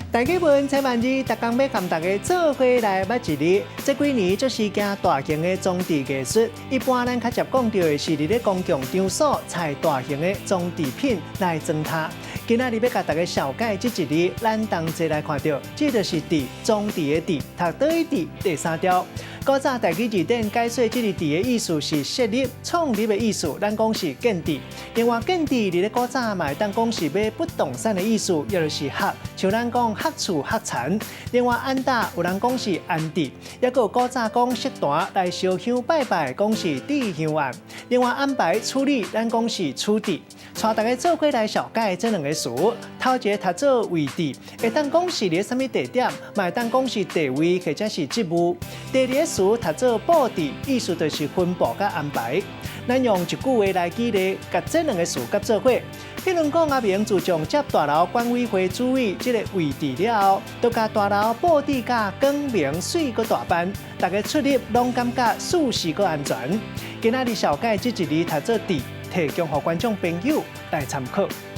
大家文千萬字，逐工欲共大家做伙來捌一字。這幾年足時興大型的裝置藝術，一般咱較捷講著的是佇咧公共場所採大型的裝置品來裝飾。今仔日欲共大家紹介這一字，咱同齊來看著，這就是置，裝置的置，讀佗位佇第三調。古早台語字典解說這个置的意思是設立、創立的意思，咱講是建置。另外，建置佇咧古早嘛會當講是買不動產的意思，也就是學，像咱講學厝、學田。另外，安搭有人講是安置，抑閣有古早講設壇來燒香拜拜，講是置香案。另外，安排處理，咱講是處置。帶大家做伙來紹介這兩个詞，頭一个讀做位置，會當講是佇啥物地點，嘛會當講是地位或者是職務。第二个詞讀做布置，意思就是分布佮安排。咱用一句話來舉例，共這兩个詞結做伙。譬如講，阿明自從接大樓管委會主委這个位置了後，就共大樓布置甲光明媠閣大範，逐家出入攏感覺舒適閣安全。今仔日紹介這一字讀做置，提供予觀眾朋友來參考。